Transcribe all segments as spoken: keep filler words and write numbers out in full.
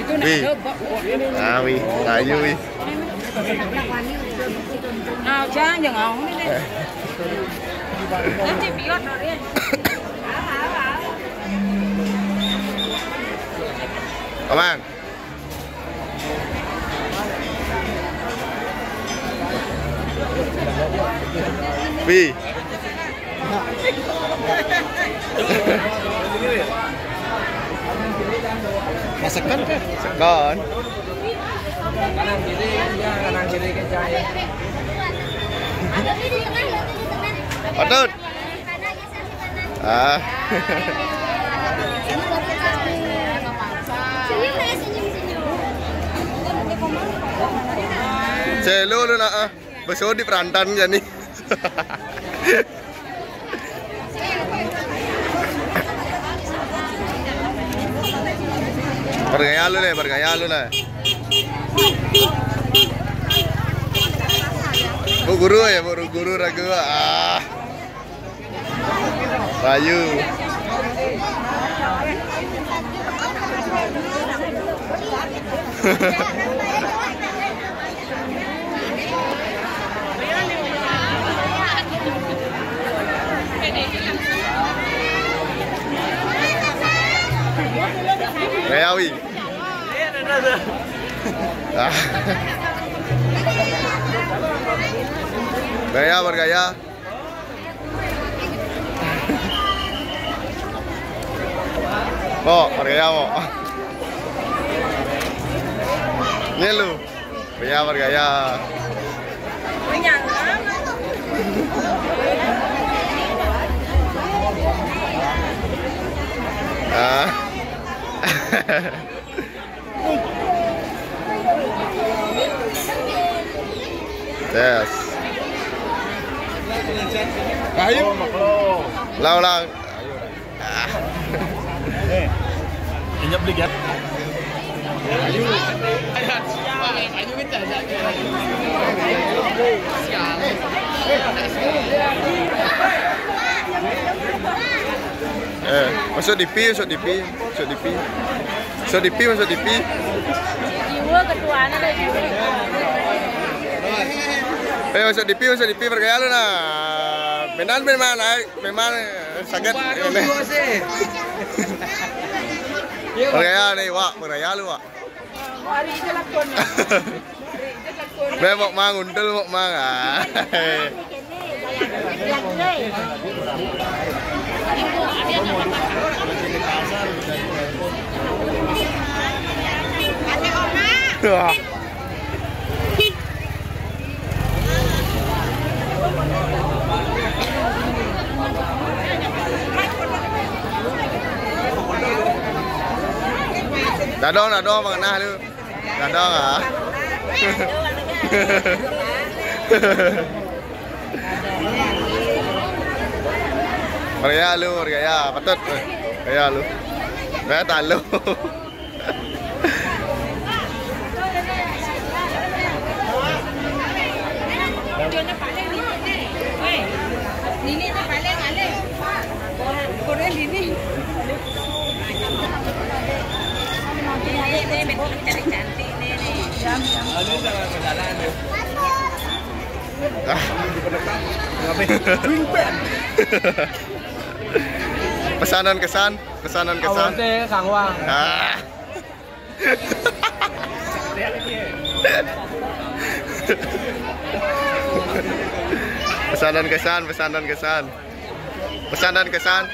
Wi. Ah, wi. Ayo, wi. Ah, jangan, jangan. Nanti biar dulu. Aman. Wi. Masakan kah? Sekon. Kanan kiri, ya, kanan kiri ke cahaya. Patut. Ah. Senyum, senyum, senyum. Celo lu nak ah. Besok di perantan jadi. Bergaya lu deh, bergaya lu deh. Bu guru ya, bu guru ragu. Ah. Rayu. Gayawi. Ah. Gaya bergaya. Mo, bergaya mo. Ini lu. Bergaya, bergaya. Ah. Yes. Ayo. Ulang, ulang. Ah. Ini beli ya. Ayo. Ayo kita. Eh, masuk D P, masuk D P, masuk D P. Masuk D P, masuk D P. Jiwa ketuanya ada jiwa. Eh, masuk D P, masuk D P, bergaya lu nah. Menan, menan, eh, menan, eh, sakit. Bergaya nih, Wak, bergaya lu, Wak. Hari itu lakon. Be, mok mang, undel mok mang. Ah. Wah. Dadong, dadong, mengenah lu. Dadong ah. Bergaya lu, bergaya, patut. Bergaya lu. Bergaya talu. Ini paling aneh. Korea ini. Ini, ini, ini, cantik nih, nih. Ah. Pesanan kesan, pesanan kesan. Awalnya Kang Wang. Ah. Pesanan kesan, pesanan kesan. Pesanan kesan.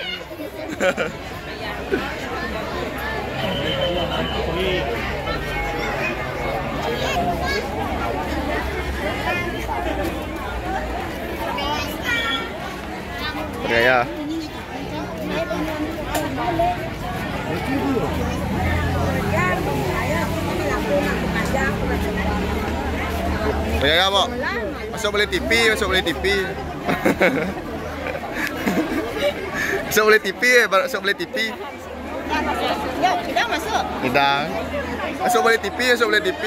Oke ya. Oke ya, Pok. Masuk beli T V, masuk beli T V. Masuk beli T V, ya, masuk beli T V. Ya, sudah masuk. Sudah. Masuk beli T V, masuk beli T V.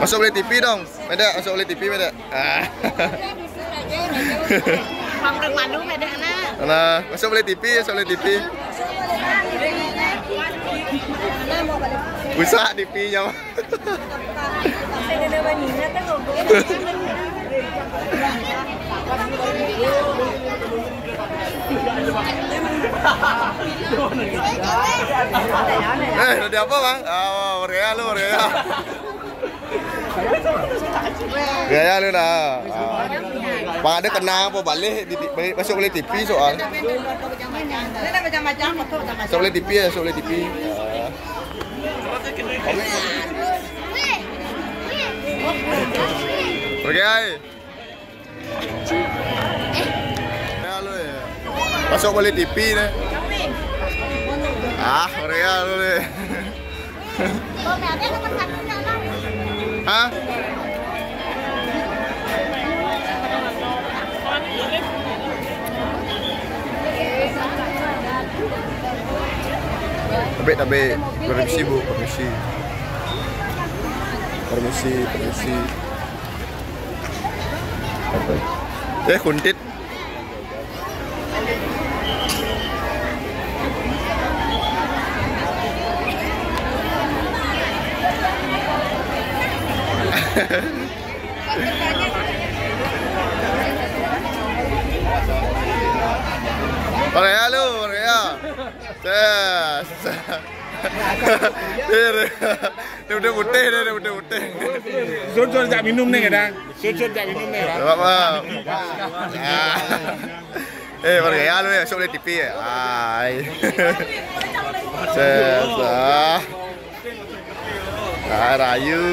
Masuk beli T V dong. Beda, masuk beli T V, beda. Ah. Nah, masuk beli T V, masuk beli T V. Rusak T V-nya. Eh, udah apa, Bang? Ah, Korea lu, Korea. Gaya lu dah. Ah. Bang ada kenal apa balik di, balik masuk beli T V soal. Masuk beli T V ya, masuk beli T V. Ya. Oke, ai. Ya lu ya. Masuk beli T V deh. Ah, Korea lu deh. Hah? Tapi, tapi, permisi, Bu, permisi. Permisi, permisi. Eh, kuntit. Korea lu, Korea. Ces. Iya, deh. Dia udah putih, dia udah putih, putih. Sur, sur, jak minum nih, kadang. Sur, sur, jak minum nih, kadang. Apa? Ah. Eh, Korea lu ya, masuk beli T V ya? Ai. Ces, ah. Ah, rayu.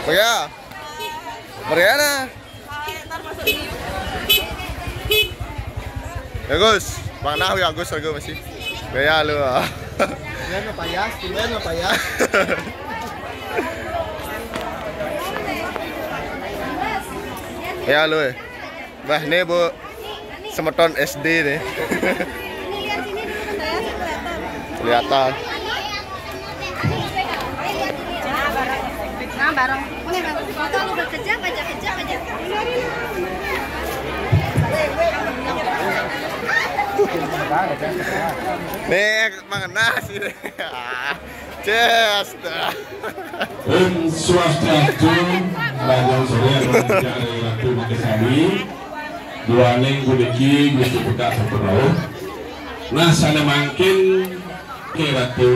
Korea. Korea nah. Bagus. Bang nah, ya, Agus, Agus masih. Gaya lu. Ah. Gimana, Pak Yas? Gimana, Pak Yas? Ya, lu, eh. Bah, nih, Bu. Semeton S D nih. Kelihatan. Nah, bareng. Foto lu udah kejam aja, kejam aja. Nih, mengenai sih. Ces. Om Swastiastu, Raja Surya, Raja Ratu Makasari, duaning puniki Gusti Pekak Sampun Rauh. Nah, sané mangkin, Ké Ratu,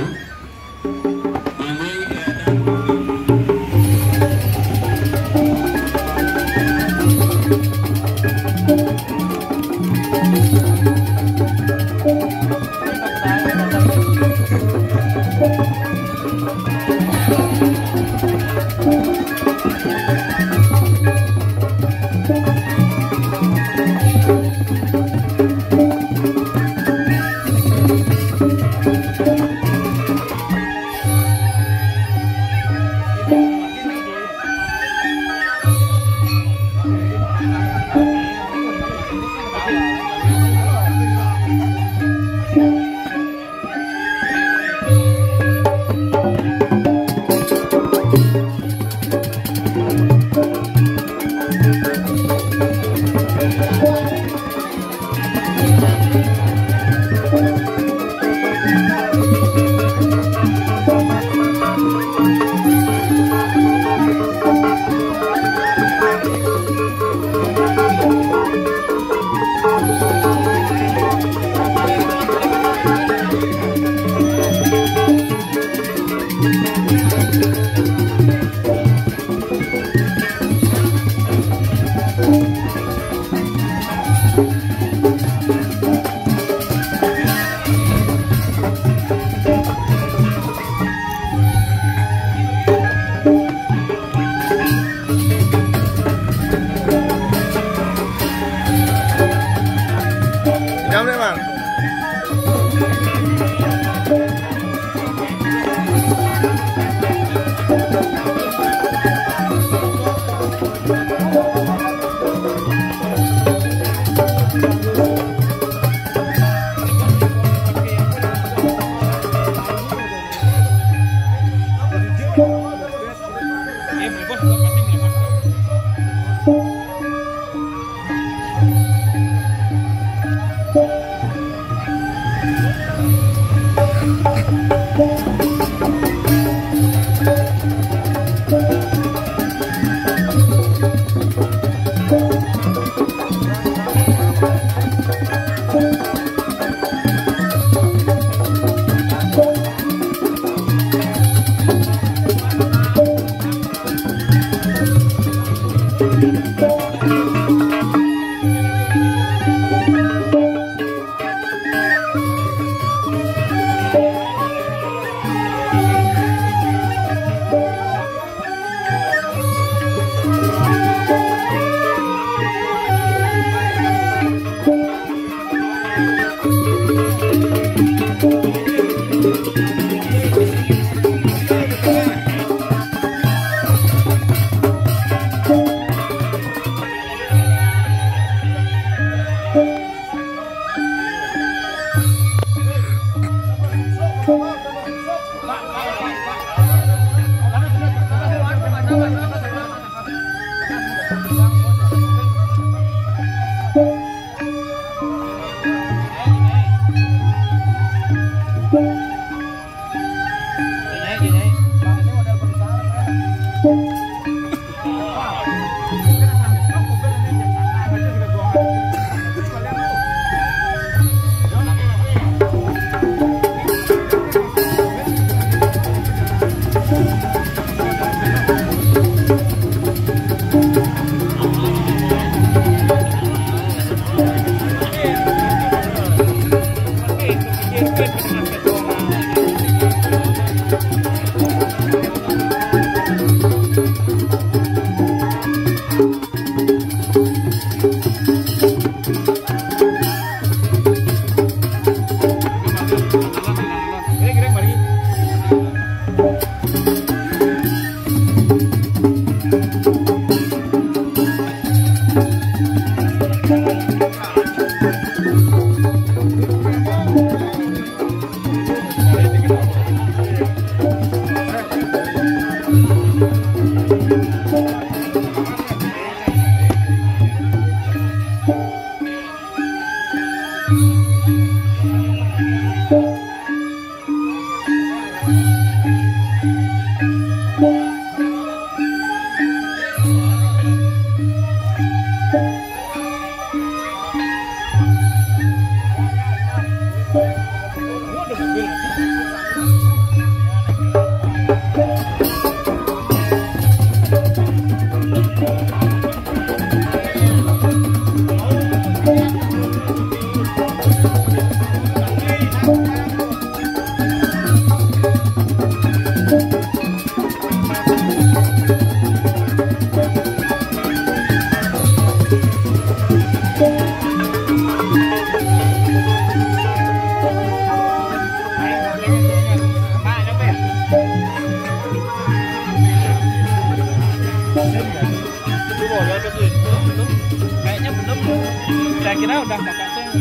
Saya kira udah kakak saya.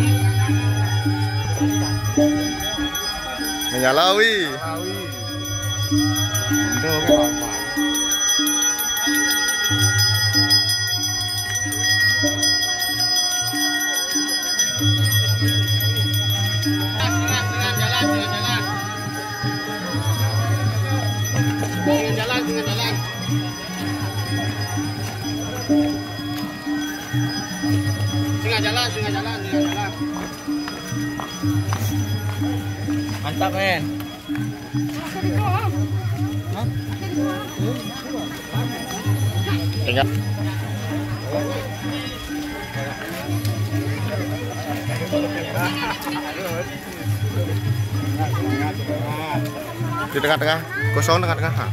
Menyala, wi. Setengah, setengah jalan, setengah jalan. Setengah jalan, setengah jalan. Setengah jalan, setengah jalan, setengah jalan. Mantap, men. Tengah. Di tengah-tengah, kosong tengah-tengah. Ha.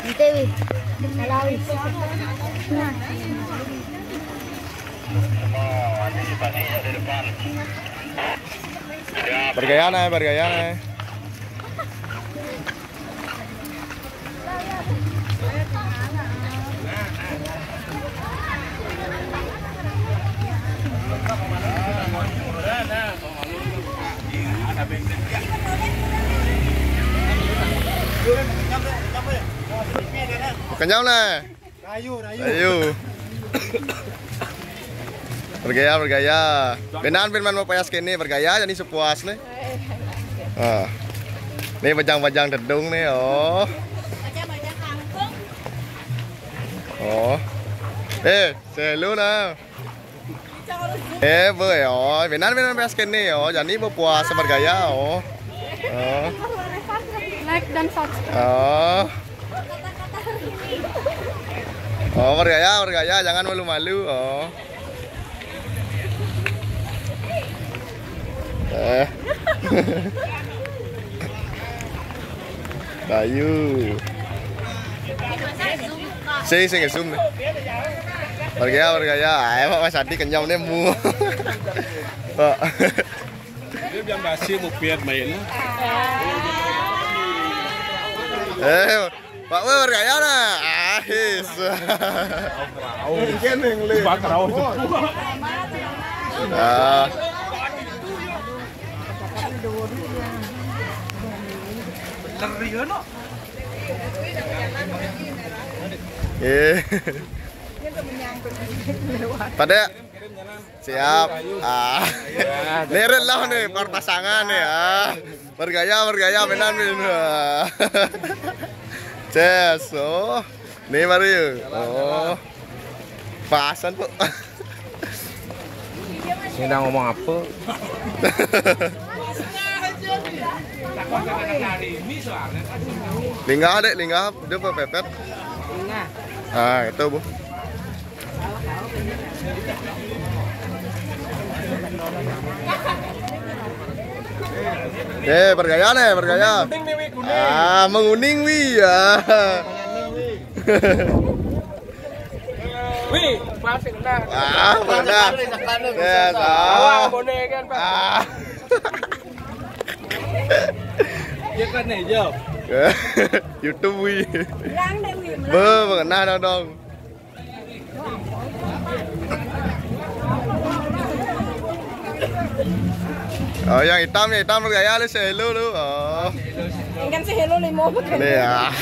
Ente, wi. Salah, wi. Nah. Bergaya, Nay, bergaya, Nay. Kenyang, Nay. Rayu, rayu. Ayo. Bergaya, bergaya. Benan, benan mau payas kene, bergaya jadi sepuas nih. Ah. Nih bajang-bajang tedung nih, oh. Oh. Eh, selu lah. Eh, be, oh. Benan, benan payas kene, oh. Jadi berpuasa bergaya, oh. Oh. Like dan subscribe. Oh. Oh, bergaya, bergaya, jangan malu-malu. Oh. Eh. Bayu. Sing, sing, zoom. Bergaya, bergaya. Ayo, Pak Mas Adi kenyam nih mu. Pak. Dia bilang basi mau piat main. Eh, Pak, weh, bergaya nah. Ahis. Bakrau. Ah. Bener ya, no. Eh. Pada. Siap. Ah. Neret lah nih, per pasangan nih. Ah. Bergaya, bergaya, benar, benar. Ces, oh. Nih baru yuk. Oh. Pasan tuh. Ini udah ngomong apa? Linggah, Dek, linggah. Dia apa, pepet? Linggah. Ah, itu, Bu. Eh, bergaya nih, bergaya. Kuning nih, Wi, kuning. Ah, menguning, Wi, ya. Wi, masih kena. Ah, pernah. Ya, tahu. Awal bonek kan, Pak. Ah. Dia kan nih, jauh. YouTube, Wi. Bilang deh, Wi. Be, pernah dong, dong. Oh, yang hitam, yang hitam bergaya lu, si Hello lu. Oh. Yang kan si Hello limo bukan? Iya.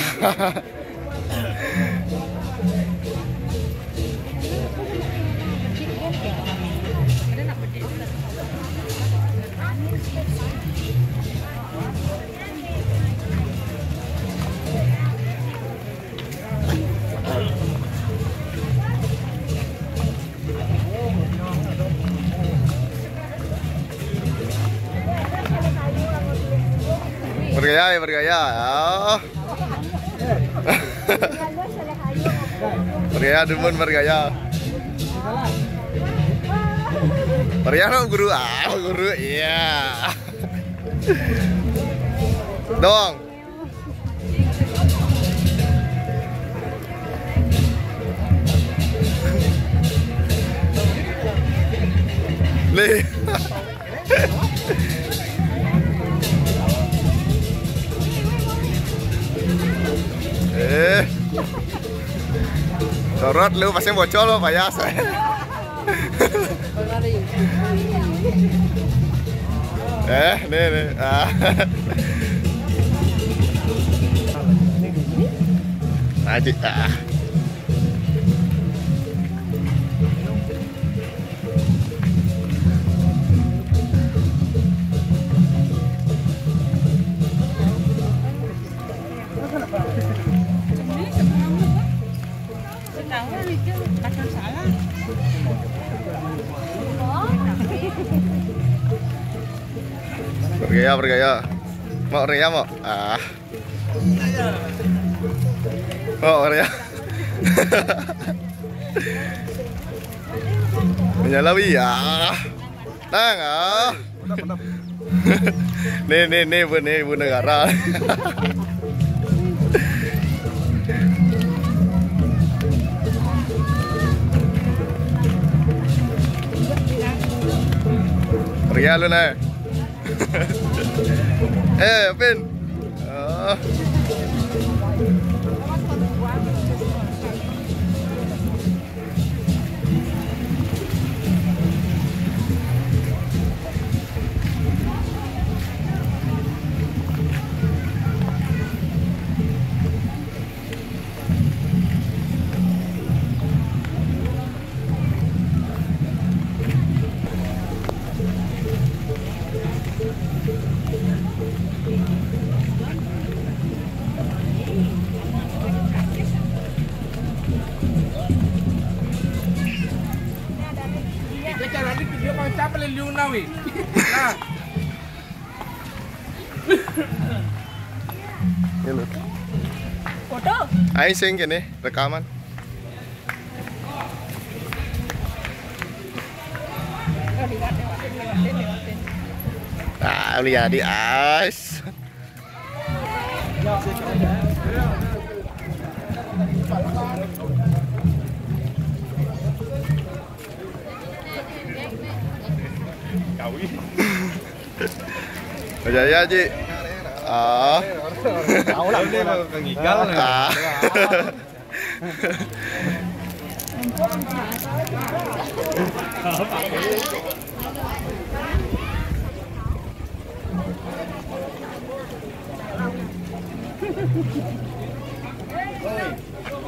Bergaya ya, bergaya. Oh. Bergaya, demen bergaya. Bergaya no, guru. Ah, guru, iya. Dong. Le. Eh. Sorot lu, pasti bocor lu, payas. Eh, nih, nih. Ah. Aji, ah. Bergaya, bergaya. Mau ria, mau? Ah. Mau ria. Menyalawi ya. Nang, ah. Nih, nih, nih, Bu, nih, Bu Negara. Ria lu, nah. Eh, Pin. Oh. Kita cari lagi video kau siapa, Liliuna, weh. Nah. Ini loh. Foto. Ayo sing kene rekaman. Ah, udah jadi, ais. Kawin. Percaya, Ji. Ah. Tahu lah, dia mau ke Ngigal. Ah.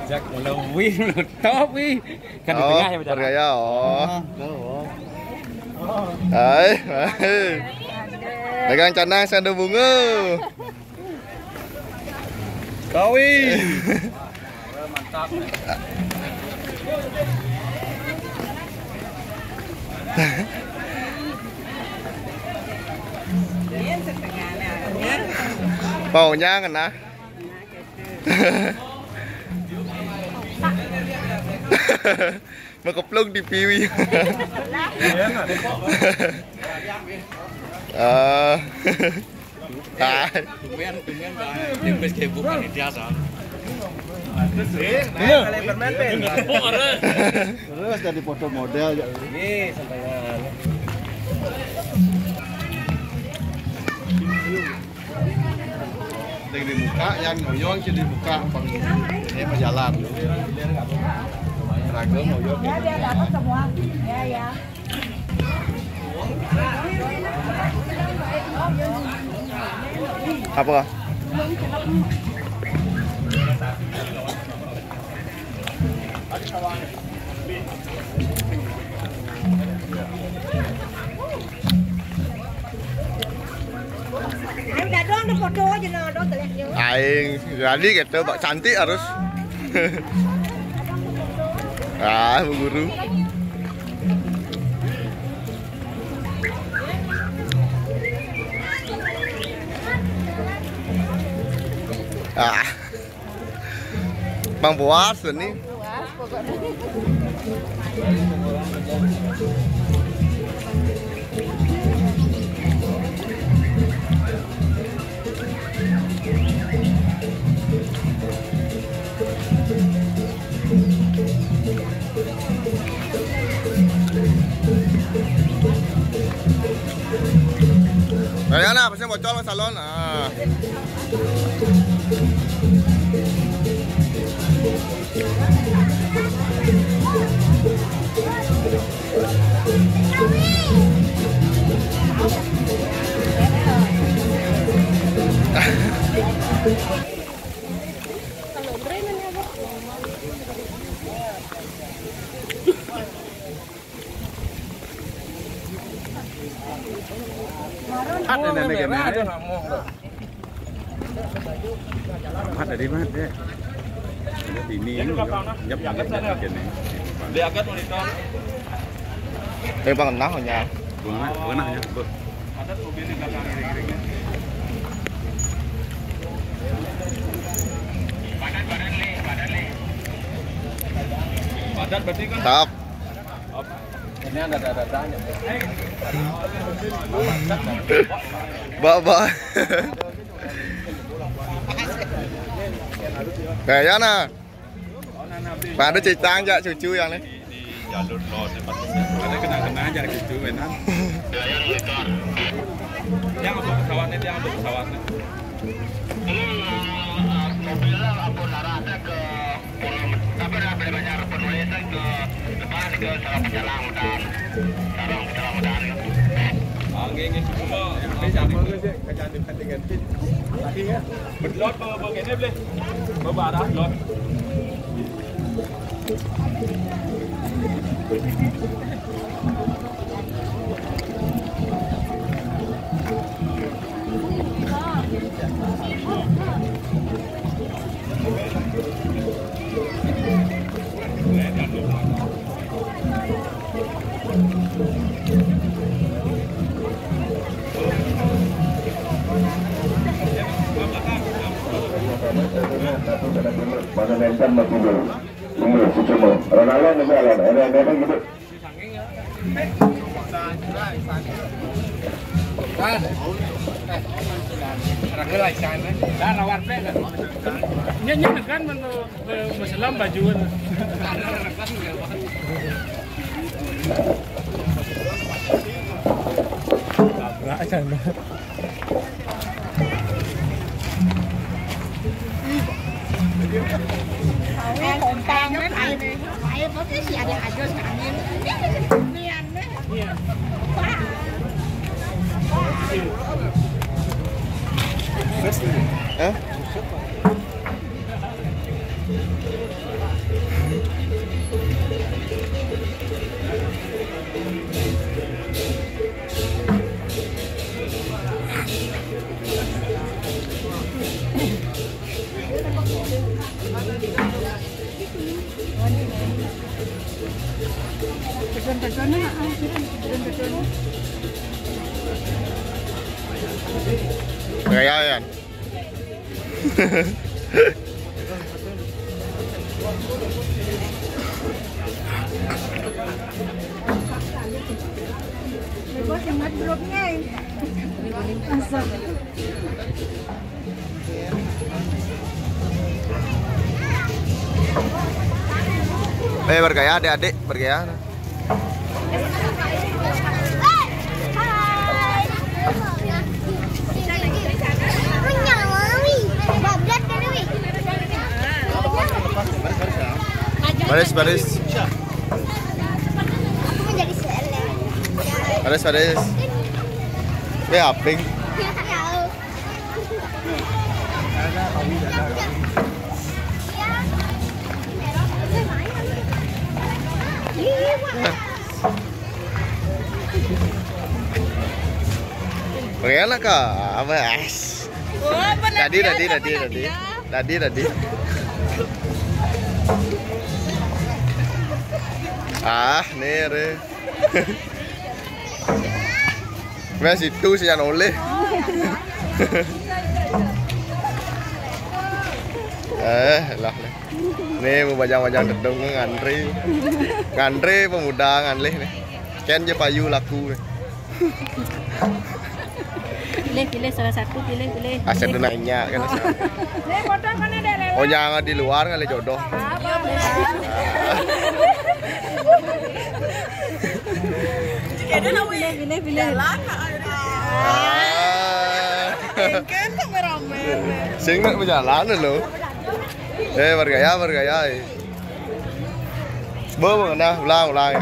Jak, lebih top, wih. Kan di tengah ya, berjalan. Bergaya, oh. Ah, tahu, oh. Hai, hai. Dagang canang, sandu bunga. Kawi. Mantap. Maunya ngena. Makeplung di piwi. Ah. Ah. Tumben, tumben, Bang. Dia wis kayak bukan dia, San. Terus, ya? Iya. Kalian permen, Pen? Terus jadi foto model, ya. Ini sampeyan. Yang di muka, yang ngoyong, yang di muka, Bang. Ini mah jalan. Ragam ngoyong. Ya, biar dapat semua. Ya, ya. Apa? Aing udah dong, udah foto aja, nah, dong, tadi. Aing jadi gitu, Pak, cantik harus. Ah, Bu Guru. Ah. Bang Boas ini. Puas pokoknya. Ayo, nah, pasti bocor ke salon. Ah. Ada nenek kena. Mat tadi, Mat, ya. Ada bini. Nyep, nyep, nyep, nyep, nyep. Diangkat monitor. Eh, Bang, nah, nya. Bunga, bunga, nya, Bu. Ada tuh bini belakang iring-iringnya. Padat, padat, nih, padat, nih. Padat berarti kan? Tap. Ini ada dadanya. Baba. Kayaknya nah. Pada cicang jak cucu yang nih. Di jalur lo, tempat ada kenang-kenang aja gitu, benar. Yang apa pesawatnya, yang apa pesawatnya? Mobil apa, arahnya ke Tapi udah boleh banyak penulisan ke depan, ke salah pejalan hutan. Salah pejalan hutan. Angin itu semua. Yang penting sama lu sih, kecantikan diganti. Lagi ya. Berlot bawa, bawa ini boleh. Bawa arah lot. Mana nempel mati dulu. Iya, si Cuma. Ronaldo nempel, Ronaldo nempel gitu. Kan. Ragel lah ikan. Dah lawar pe kan. Nya, nya kan men, men, men selam bajuan. Tabrak sana. Air, air, air, air, air, air, air, Hah? Gaya, Yan. Eh, bergaya adik-adik, bergaya. Baris, baris. Baris, baris. Ini aping. Oke, enak, Kak. Apa, es? Tadi, tadi, tadi, tadi. Tadi, tadi. Ah, nih, re. Mas itu sih yang oleh. Eh, lah, lah. Nih, mau bajang-bajang gedung ngantri. Ngantri pemuda nganlih nih. Ken je payu laku nih. Pilih, pilih salah satu, pilih, pilih. Aset tu nanya kan. Nih, foto mana deh, Lela? Oh, jangan di luar kali jodoh. Apa? Pilih, pilih, pilih. Ah. Kan kameramen. Sing nak berjalan lo. Eh, bergaya, bergaya. Eh. Bơ, bơ, nah, ulang, ulang.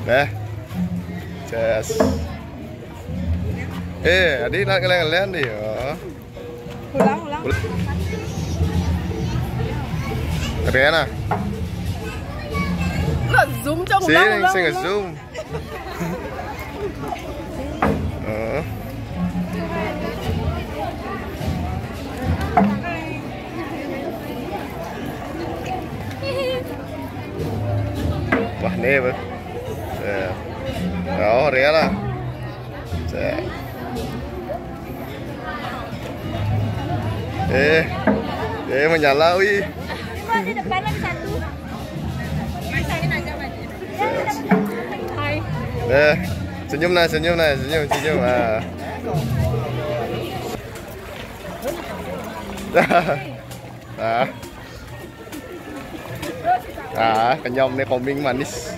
Nah. Ces. Eh, adi nak ngelen-ngelen dia. Ulang, ulang. Riana. Nggak zoom, Cong. Sing, ulang, ulang, sing ulang. Zoom. Heeh. Wah, nih, Bang. Ya. Oh, Riana. Cek. Eh, eh, menyala, wih. Itu ada depan lagi satu. Masain aja, Mas. Hai. Eh, senyum nah, senyum nah, senyum, senyum. Ah. Ah. Ah, kenyom nih, koming manis.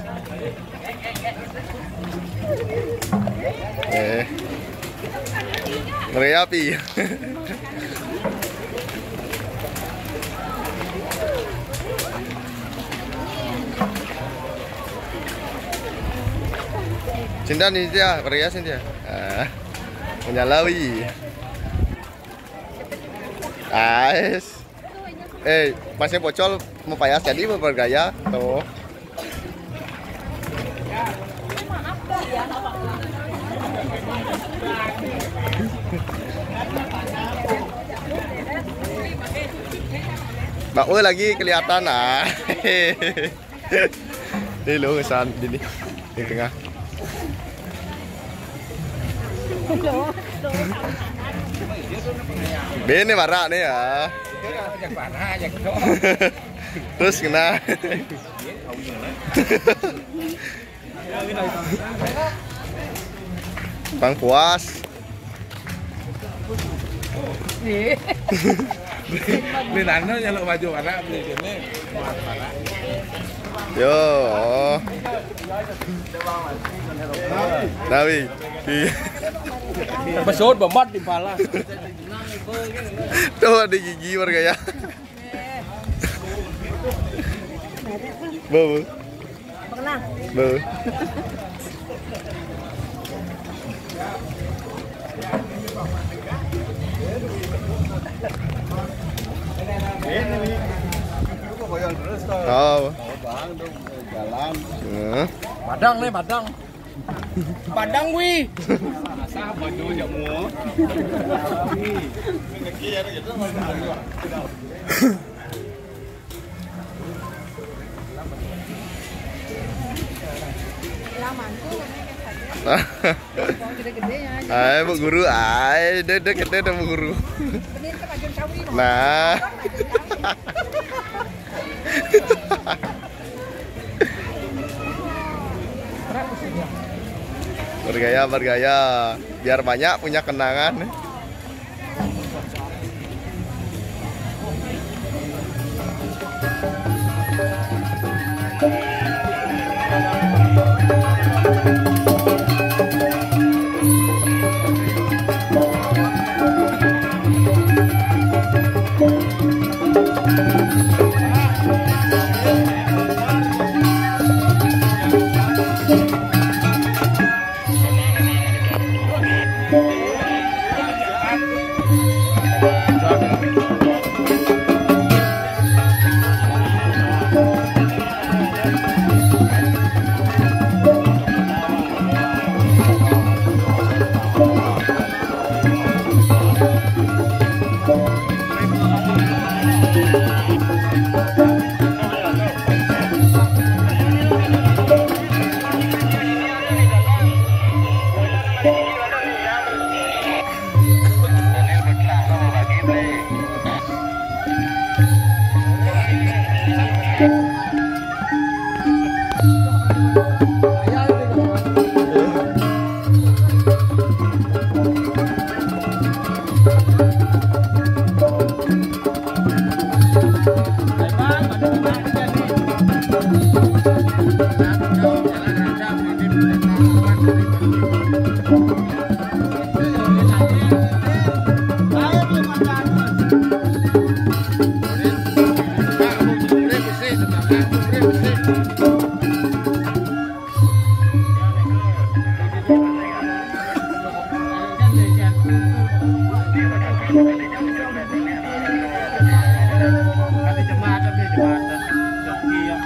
Eh. Ngeri api. Cinta nih dia, Korea sih dia. Ah. Menyalawi. Ais. Eh, masih bocor mau payas jadi bergaya tuh. Mbak Ul lagi kelihatan ah. Ini lo kesan ini di tengah. Bene barak nih ya. Terus kena. Bang puas. Beli nano nyeluk baju warna beli ini. Yo. Nawi. Besut bemat di pala. Tuh ada gigi warga ya. Bau. Pernah. Bau. Oh. Jalan. Heeh. Padang nih, Padang. Padang, wih. Asal baju jamu. Ayo, Bu Guru, ayo, dek, dek, dek, dek, Bu Guru. Nah. Bergaya, bergaya. Biar banyak punya kenangan. Kata jemaat, kata jemaat. Iya.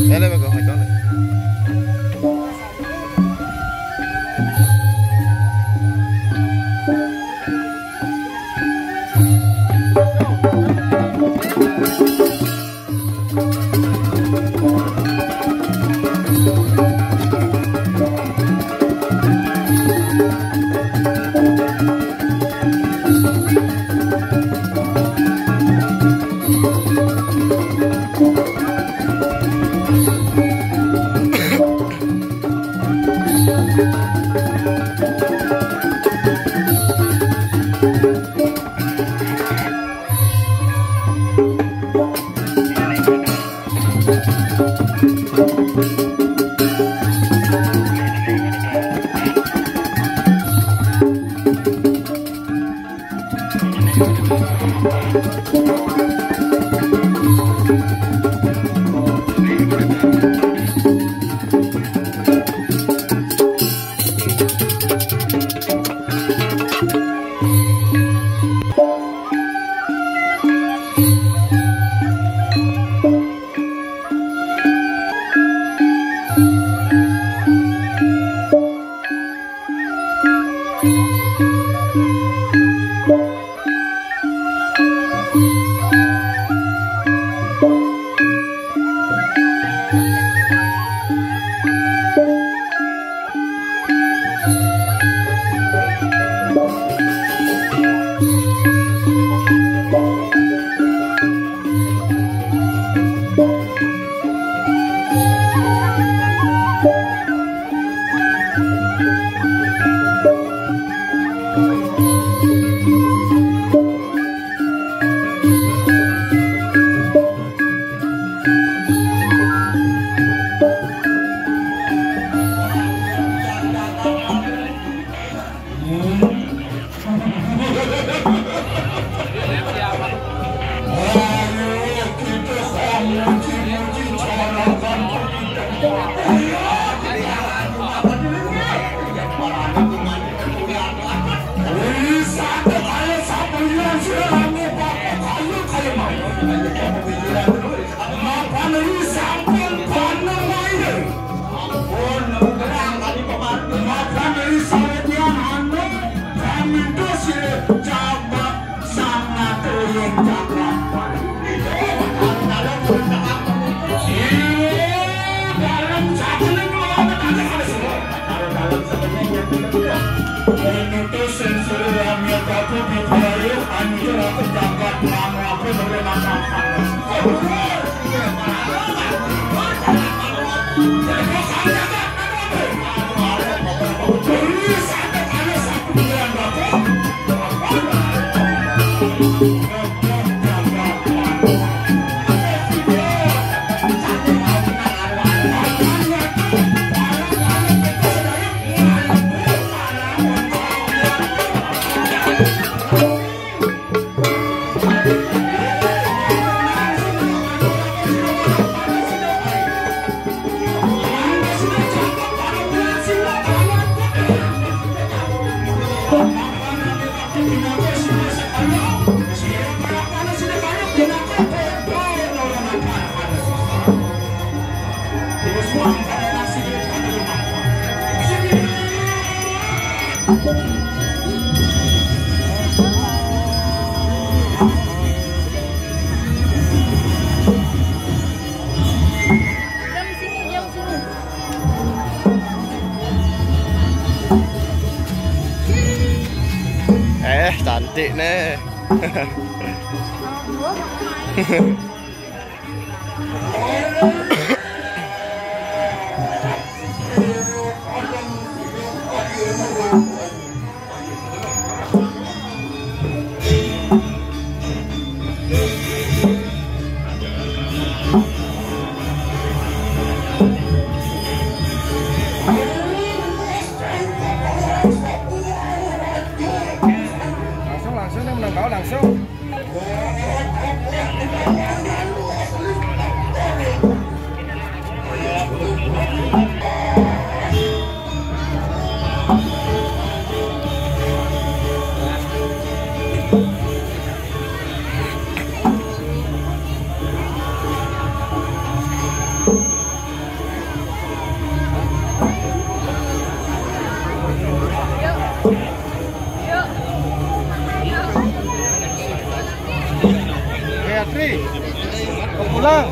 Ele me coge con. Mapan ri sampun panembayan. Ampun, ngebrang tadi pemargi. Mapan ri sawetran anu, kamintos sira jabat sangat ring jagat. Iya, dalem sabenernya. Ini tuh sensor yang nyata tuh di Bali, anjir, aku jagat, nama aku, Eh, cantik nih. Beatriz, mau pulang.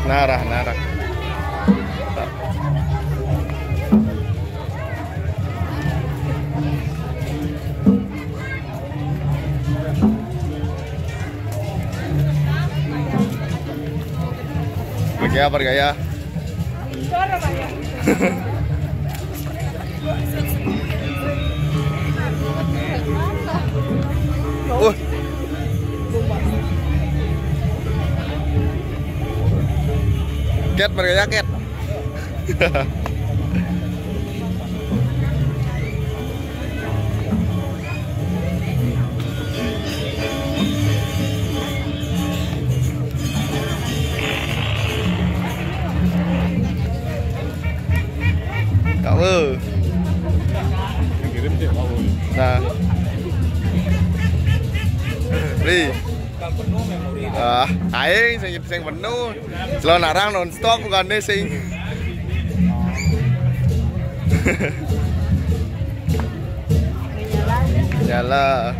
Narah, narah. Bergaya, bergaya. Uh. Ket, mereka ket. Kau. Kirim sih, Pak Boy. Nah. Beli. Ah, aing sing, sing penuh. Selalu narang non stop bukan deh sing. Nyala.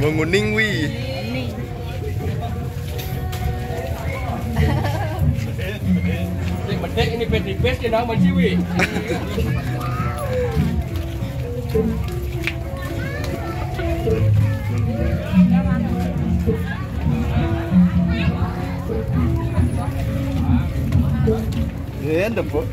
Menguning wi. Sing medek ini pes di pes dia nama ciwi. Iya, dempuk.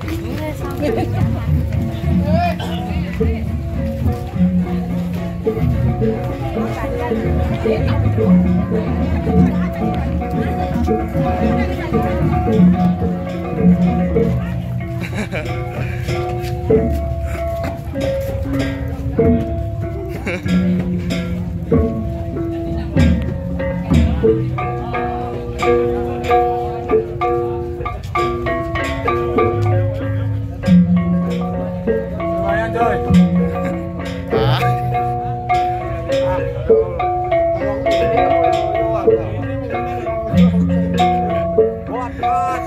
Lumayan, coy. Ah. Kuat, kuat.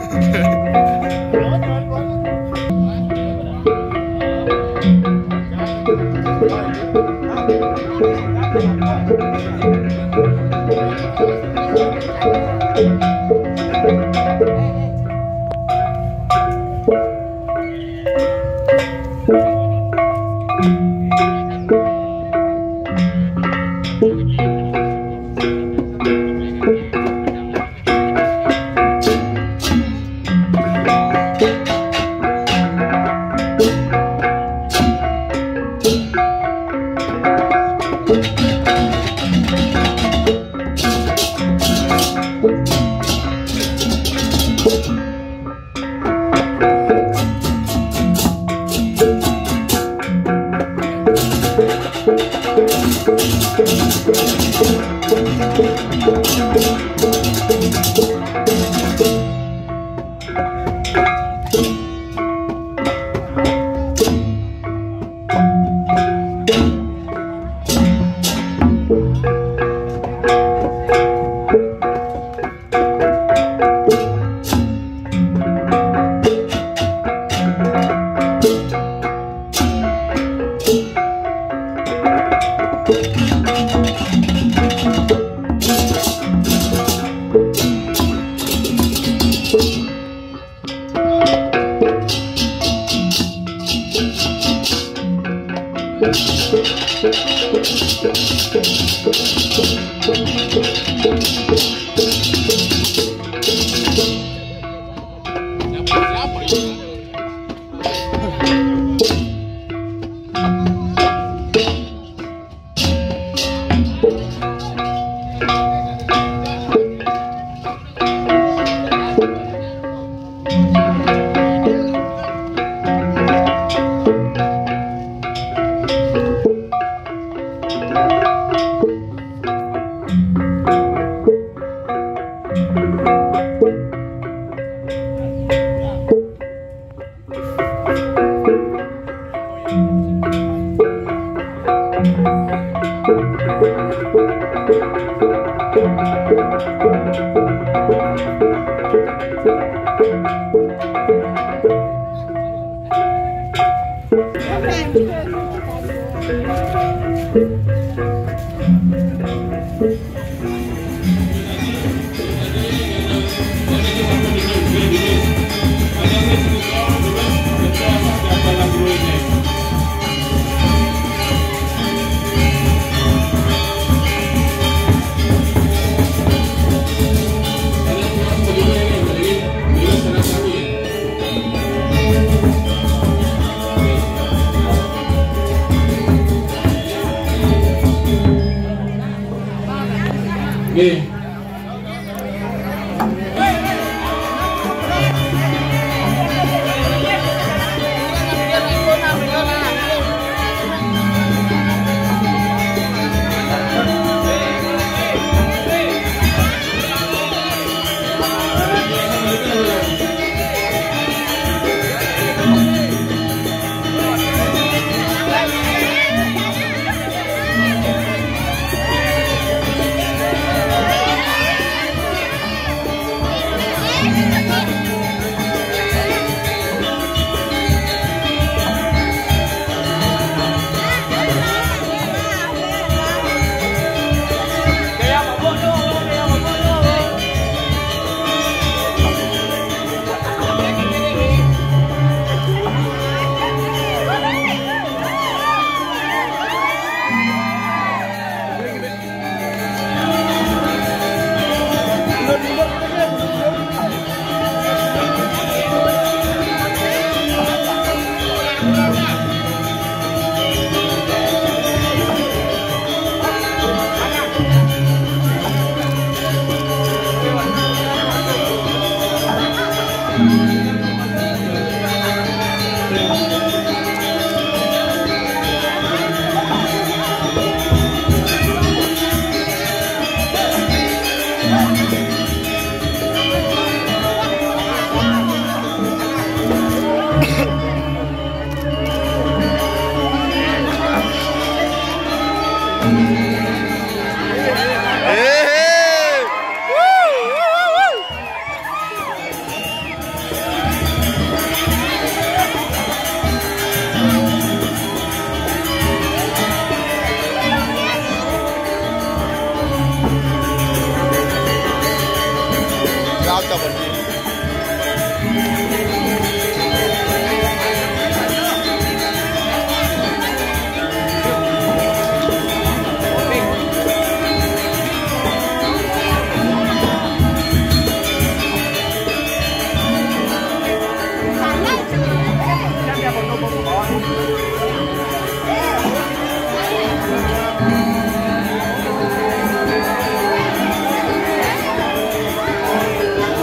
Nggih.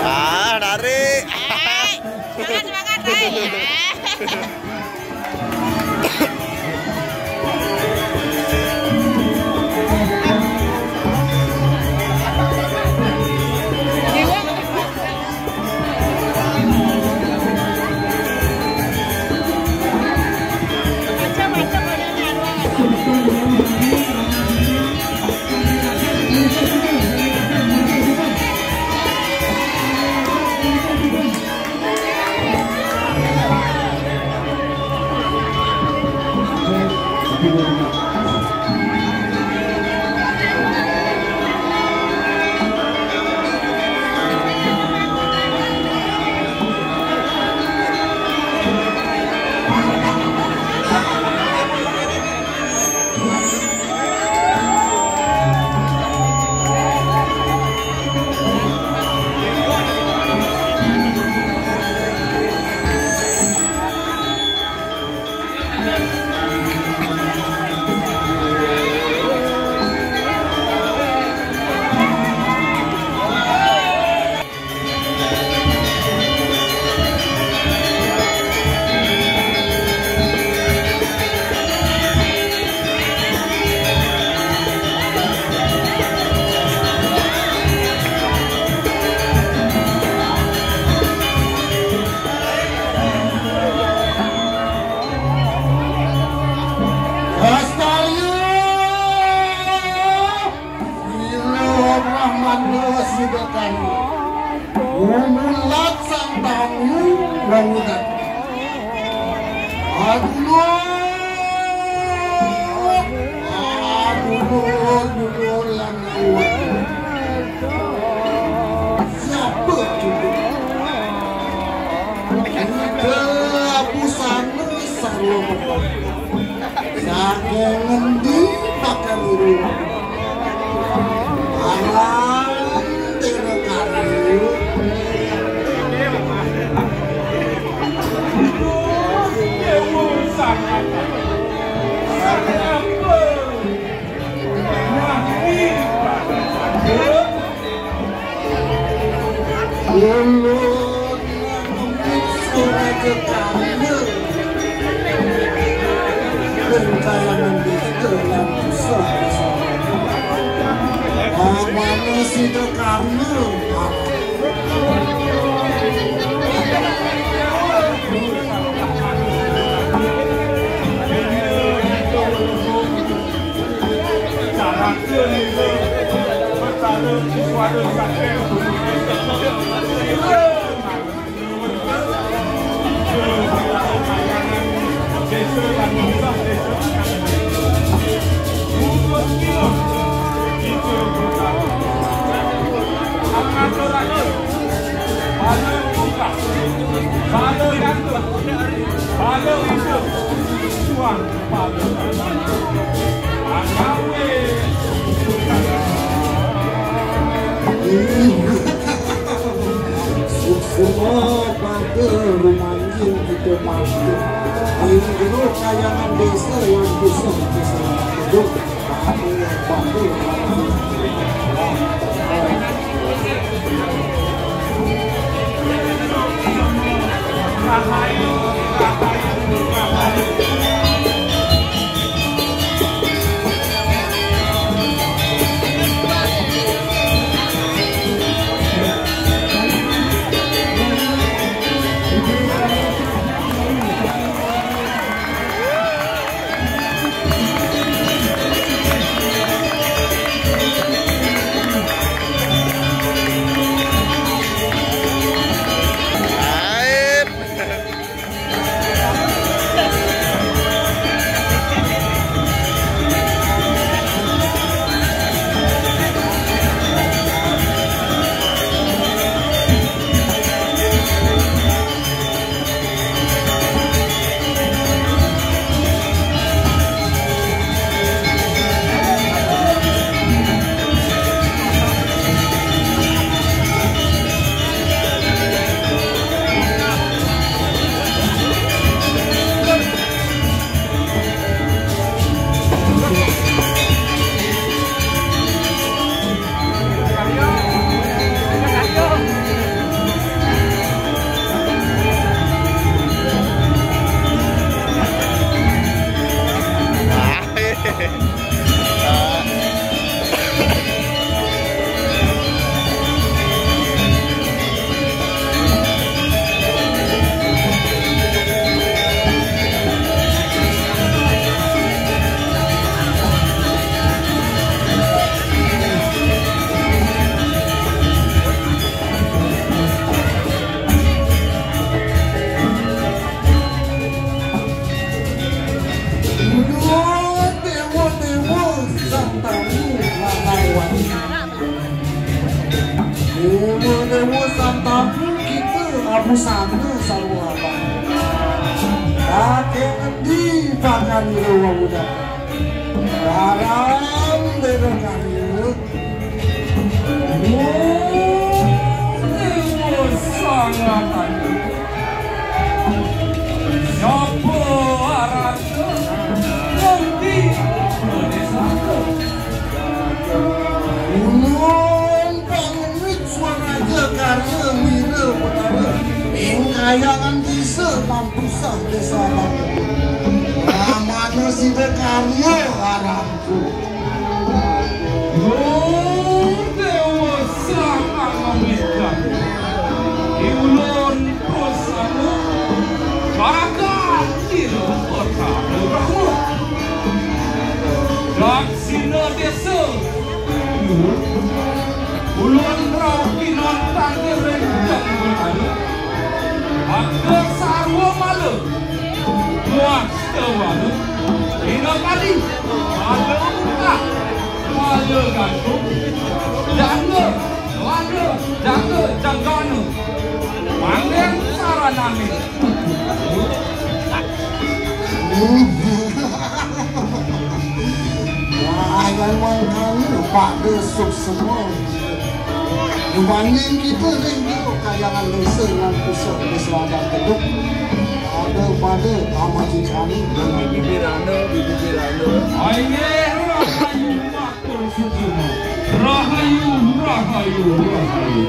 Ah, narik. Semangat, semangat, Ray. Sang tamu wawudan. Aduh, aduh, aduh, yang lewat. Siapa juga? Kita busana sarwa. Saking ngendi pakan iru? Alam tera kayu. Ulun Suraja Karya. Berkayangan di dalam susah. Amanah Sida Karya. Semua pada rumanjing kita pasti. Ini dulu kayangan desa yang bisa kita selamat hidup. Dewa-dewa sang tamu, lanang wani. Dewa-dewa sang tamu, kita abusana sarwa abang. Kakek endi pakan ira wawudan? Aran Dera Karya. Oh, Dewa Sang Raja. Siapa aran? Ngerti? Desa. Ulun Pangemit Swaraja Karya Wira Betara. Ing Kayangan Desa Lampusa, Desa Lampusa. Namana Sida Karya aran. Duh, Dewa Sang Angamitan. Iulun terus anu, barakat di kota Brahma. Daksina desa. Ulun rauh kinon tangkir rencang beradu. Ina kali, ada buka, ada gantung, jangga, ada jangga, janggana. Panggil saranane. Wah, yang mangkali pada semua. Dibanding kita ring dulu kayangan desa ngan pusat desa adat Kedung. Ada pada amati kami dengan bibir anda, bibir anda. Aye, rahayu matur sucuna. Rahayu, rahayu, rahayu.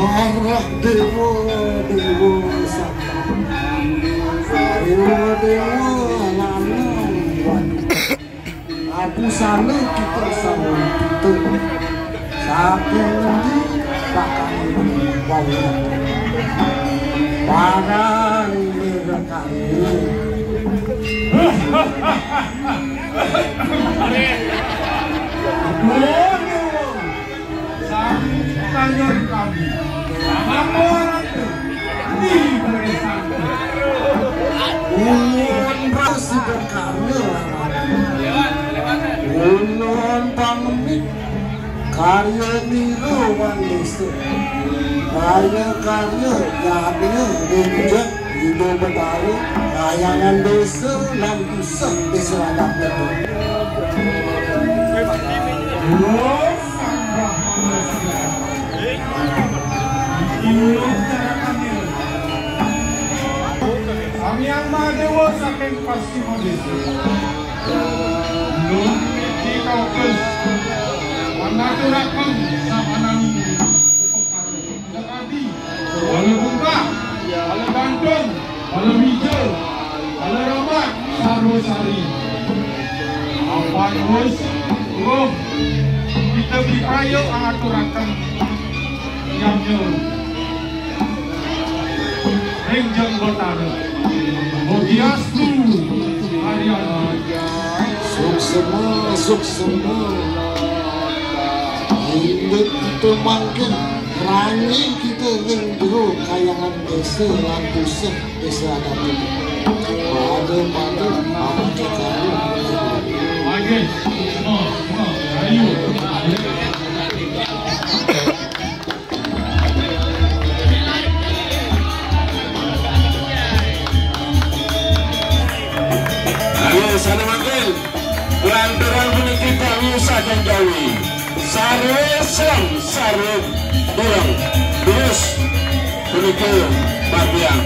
Arah dewa, dewa sapa? Dewa, dewa lanang wadon. Aku sana kita sama kita. Saking ngendi bakal wawuh. Barang merekani. Sang tanya kami, apa orang tu? Di Beresan. Ulun ras sudah karya. Ulun pangemit karya nira wan desa. Karya-karya yadnya ninjak Ida Betara, kayangan desa lan pusat desa adat Betung. Samyang Mahadewa saking Pascima Desa. Ulun mriki kaukes ngaturaken sapananing upakara. Kadi, bala bungkah, bala gantung, bala wija, bala rambat, sarwa sari. Apan wus, roh, kita bikaya ngaturaken yamnya. Ring Jeng Batara. Mugiastu, Ariana. Suksema, suksema. Inggih kita mangkin, ranjing kita ring jero kayangan desa lan pusat desa adat kita. Pada-pada, pada kita. Ayo, semua, semua, ayo. Ayo, salam mangkin. Lantaran puniki kami sajan Jawi. Sarwe selam, sarwe durung. Terus puniki Mardiang.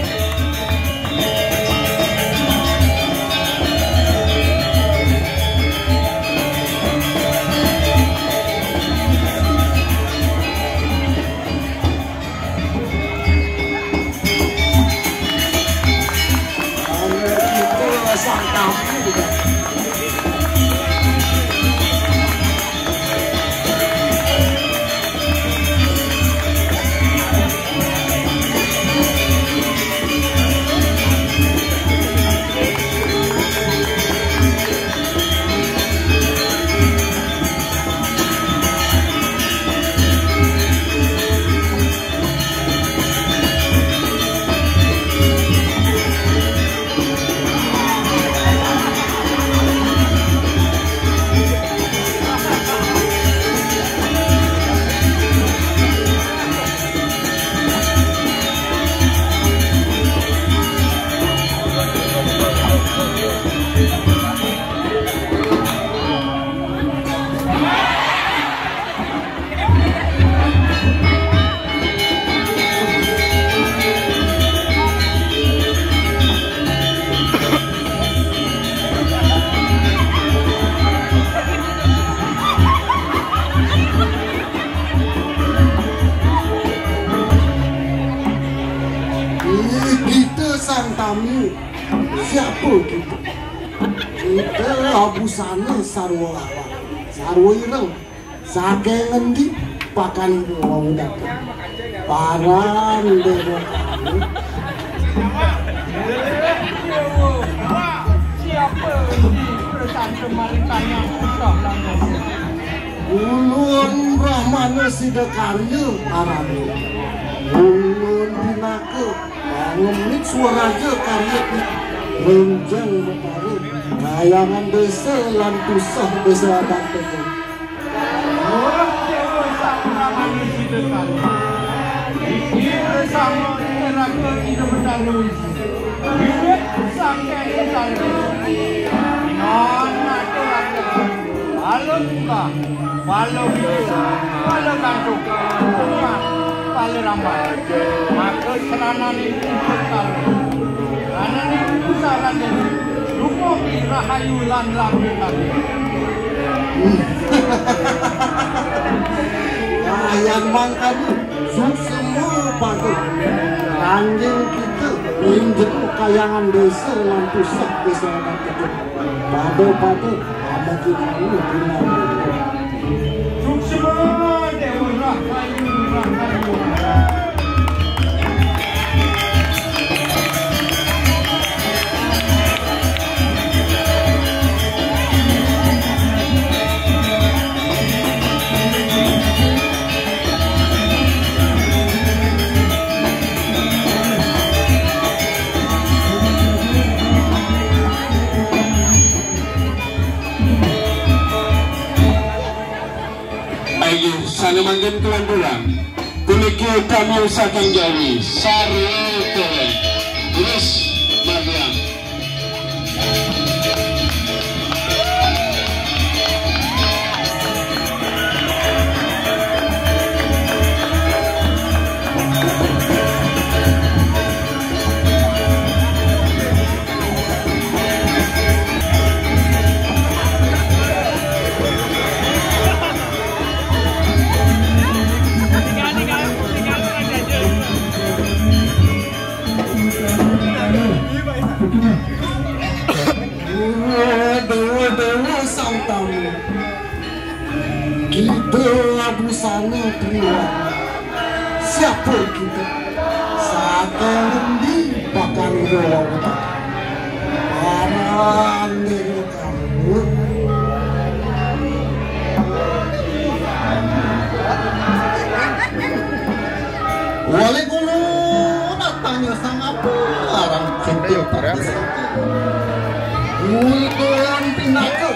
Siapa kita? Kita abusana sarwa lawan, sarwa ireng. Saking ngendi pakan wau dateng? Paran dewa kami. Siapa di persangka maritanya usah langgar? Ulun Brahmana Sida Karya arane. Ulun Pinaka Pangemit Swaraja Karya Renjang Betara, Kayangan Desa lan Puseh Desa Adat Tegal. Oh, Dewa Sang Brahmana Sida Karya. Iki bersama Neraka Ida Betara Wiji. Wiwit saking Betara Wiji. Inon ngaturaken. Halo buka, halo buka, halo gantung, buka, halo rambat. Maka seranane buka karo. Seranane buka lan dene. Dumogi rahayu lan langgeng. Ayan mangkana suksma pada. Kanjeng kita, injil kayangan desa lan pusat desa adat kita. Pada-pada, pada kita ini bilang. Suksma Dewa Rahayu, Rahayu. Ayo, sana manggen kelanturan. Puniki kami saking Jawi, sarwa toleh. Terus Mardian. Dewa-dewa sang tamu. Kita abusana triwarna. Siapa kita? Saking endi pakan ira wau? Paran dewa karma. Wali kula nak tanya sang apa aran kita pada satu. Ulun pinaka.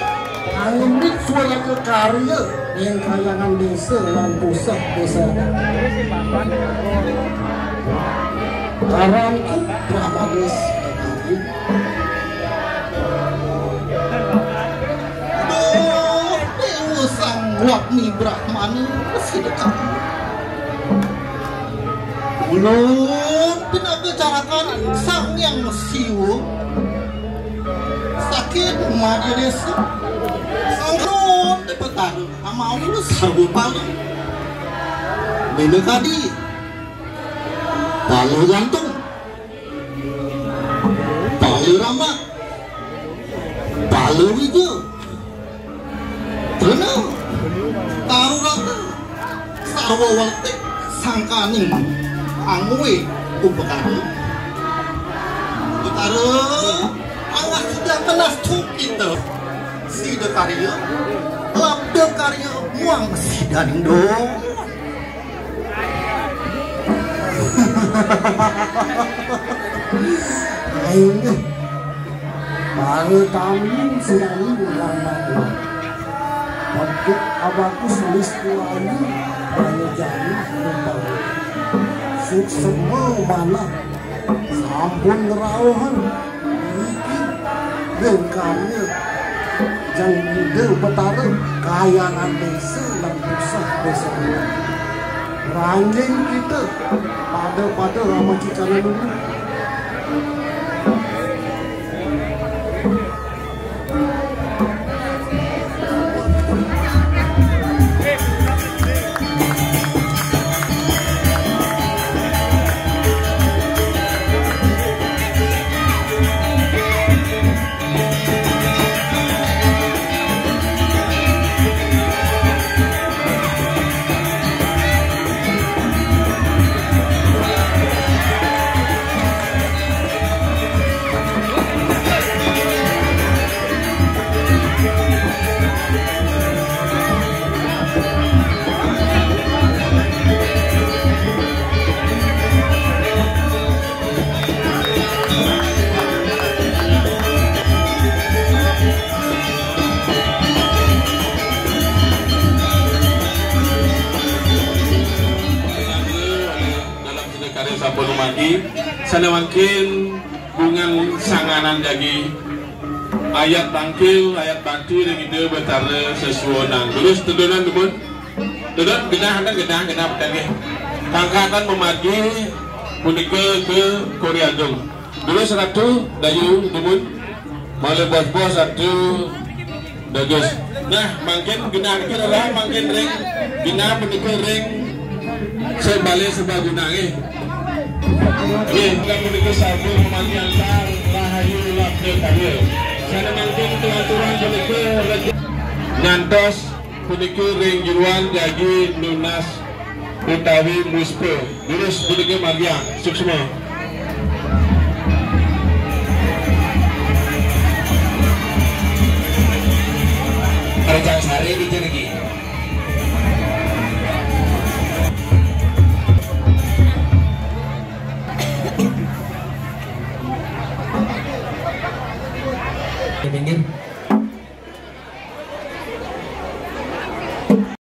Pangemit Swaraja Karya ing Kayangan Desa lan Puseh Desa. Aranku Brahmanis Sekali. Duh, Dewa Sang Wagni Brahmana Sekali. Ulun pinaka carakan Sang Hyang Siwa. Sakit madya desa. Sangkrut di petara. Amaul sarwa palu. Bina kadi. Palu gantung. Palu rambat. Palu wija. Trena. Taru rata. Sarwa wekti sangkaning angwe upakara. Utara, angah sida kenas tukita. Sida karya, labda karya muang sidaning doa. Ayo. Para tamu sinami urang mati. Pegek abakus listu ayu, para jani rupa. Suksema manah, sampun ngrauhan, niki, ring karya, jang Ida Betara, kayangan desa lan puseh desa. Ranjing kita, pada-pada rama cicana dulu. Jagi, sané mangkin bungan sanganan jagi ayat tangkil, ayat bakti ring Ida Betara sesuunan. Terus tedunan dumun. Tedun genah, genah, genah, genah, nggih. Pangkatan mamargi punika ka Kori Agung. Terus Ratu Dayu dumun. Malih bos-bos Ratu Dagus. Nah, mangkin genah niki rereh mangkin ring genah punika ring sing balé serbaguna nggih. Nggih, genah punika sabda pamatiantar rahayu labda karya. Sané mangkin tuan-tuan punika reja-, nyantos punika ring jroning jagi nunas utawi muspa. Durus punika margiang suksma. Kerjang sari di jenegi. Di pinggir.